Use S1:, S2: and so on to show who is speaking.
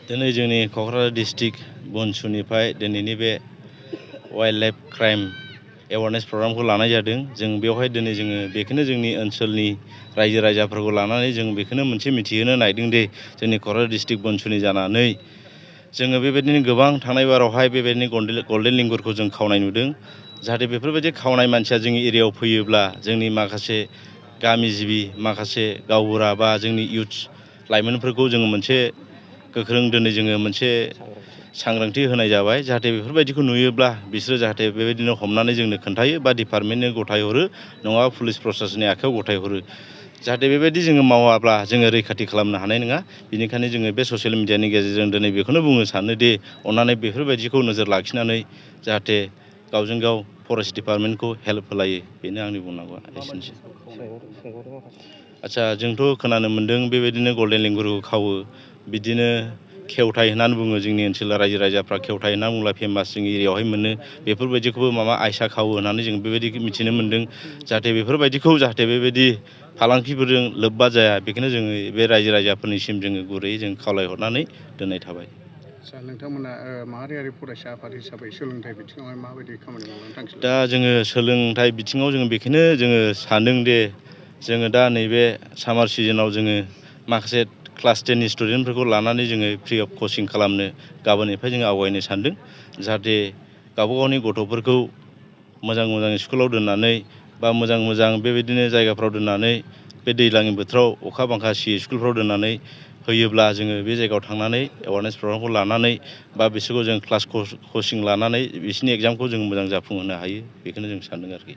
S1: दिनै जोंनि क'क्राझार डिस्ट्रिक्ट बनसुनिफ्राय दिनैनि बे वाइल्ड लाइफ क्राइम एवारनेस प्रग्रामखौ लानाय जादों। जों बेवहाय दिनै जोङो बेखौनो जोंनि ओनसोलनि रायजो राजाफोरखौ लानानै जों बेखौनो मोनसे मिथिहोनो नागिरदों दि जोंनि क'क्राझार डिस्ट्रिक्ट बनसुनि जानानै जोङो बेबायदिनो गोबां थांनाय बारावहाय बेबायदिनो गल्डेन लेंगुरखौ जों खावनाय नुदों। जाहाथे बेफोरबायदि खावनाय मानसिया जोंनि एरियायाव फैयोब्ला जोंनि माखासे गामि जिबि माखासे गावबुरा बा जोंनि इयुथ्स लाइमोनफोरखौ जोङो मोनसे गोख्रों दिनै जोङो मोनसे सांग्रांथि होनाय जाबाय। जाहाथे बेफोरबायदिखौ नुयोब्ला बिसोरो जाहाथे बेबायदिनो हमनानै जोंनो खोन्थायो बा डिपार्टमेन्टनो गथायहरो नङाबा पुलिस प्रसासननि आखायाव गथायहरो। जाहाथे बेबायदि जोङो मावाब्ला जोङो रैखाथि खालामनो हानाय नङा। बेनिखायनो जोङो बे ससियेल मिडियानि गेजेरजों दिनै बेखौनो बुंनो सानोदि अन्नानै बेफोरबायदिखौ नोजोर लाखिनानै जाहाथे गावजों गाव फरेस्ट डिपार्टमेन्टखौ हेल्प होलायो। बेनो आंनि बुंनांगौआ एसेनोसै। आदसा जोंथ' खोनानो मोन्दों बेबायदिनो गल्डेन लेंगुरखौ खावो, बिदिनो खेवथाय होननानै बुङो जोंनि ओनसोलाव रायजो राजाफ्रा खेवथाय होनना बुंब्ला फेमास जोंनि एरियायावहाय मोनो। बेफोरबायदिखौबो माबा आयसा खावो होननानै जों बेबायदि मिथिनो मोन्दों। जाहाथे बेफोरबायदिखौ जाहाथे बेबायदि फालांगिफोरजों लोब्बा जाया बेखौनो जोङो बे रायजो राजाफोरनिसिम जोङो गुरैयै जों खावलायहरनानै दोननाय थाबाय।
S2: आदसा नोंथांमोना माहारियारि फरायसा आफाद हिसाबै सोलोंथाइ बिथिङावहाय माबायदि खामानि मावनो थांखि लादों?
S1: दा जोङो सोलोंथाइ बिथिङाव जोङो बेखौनो जोङो सानदों दे जोङो दा नैबे सामार सिजोनाव जोङो माखासे क्लास 10नि स्टुडेन्टफोरखौ लानानै जोङो फ्रि अफ कचिं खालामनो गाबोननिफ्राय जोङो आवगायनो सानदों। जाहाथे गावबा गावनि गथ'फोरखौ मोजां मोजां स्कुलाव दोननानै बा मोजां मोजां बेबायदिनो जायगाफ्राव दोननानै बे दैज्लांनि बोथोराव अखा बांखा सियै स्कुलफ्राव दोननानै होयोब्ला जोङो बे जायगायाव थांनानै एवारनेस प्रग्रामखौ लानानै बा बिसोरखौ जों क्लास कचिं लानानै बिसोरनि एग्जामखौ जों मोजां जाफुंहोनो हायो। बेखौनो जों सानदों आरोखि।